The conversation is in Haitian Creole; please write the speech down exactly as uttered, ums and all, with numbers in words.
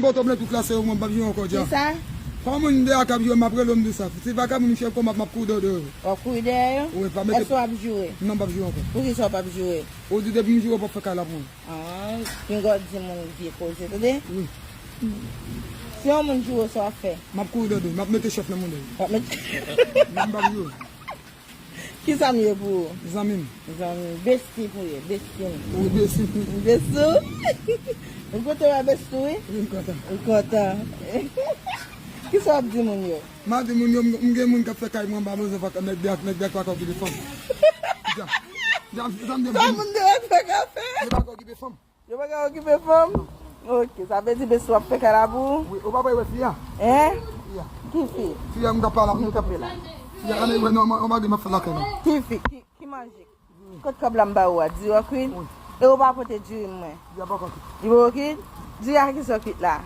Bòtò blan tout la se yo, mwen m p ap joure ankò dja. Kisa? Pa moun deyò k ap joure, m ap rele w, m di w sa. Si vakabon m chèf kò m ap, m ap kouri dèyè yo. W ap kouri dèyè yo? Wi, pa mete. Èske w ap joure? Non, m p ap joure ankò. Poukisa w p ap joure? Ou di depi m joure w p ap fè kay la pou mwen. Ah, pinga w di moun vye koze, tande? Wi. Si yon moun joure w, sa w ap fè? M ap kouri dèyè yo, m ap mete chèf nan mouda yo. W ap mete. Non, m p ap joure. Kisa m ye pou ou? Zanmi m. Zanmi m. Besti pou ye, besti m. Wi, besti. Besti w? M kontan wè besti w, wi. Wi, m kontan. M kontan. Kisa w ap di moun yo? M ap di moun yo, m, m gen moun k ap fè kay mwen anba, bezwen fè nèg dèyè, nèg dèyè pa ka okipe fanm. Dja. Dja, sa m di. Sa moun dèyè fè ka fè? Yo pa ka okipe fanm. Yo pa ka okipe fanm? Ok, sa vle di besti w ap fè kay la pou ou? Wi, ou pa wè fi a? Hein? Fi a. Ki fi? Fi a m t ap pale avè l. M Kanpe la. Fi a, ane, wè, non, on bagay m ap fè lakay la. Ki fi? Ki, ki manje? Kot kòb la m ba ou a? Diri w kwit? Wi. E ou pa pote diri m mwen? Diri a poko kwit. Li poko kwit? Diri a ki sa kwit la?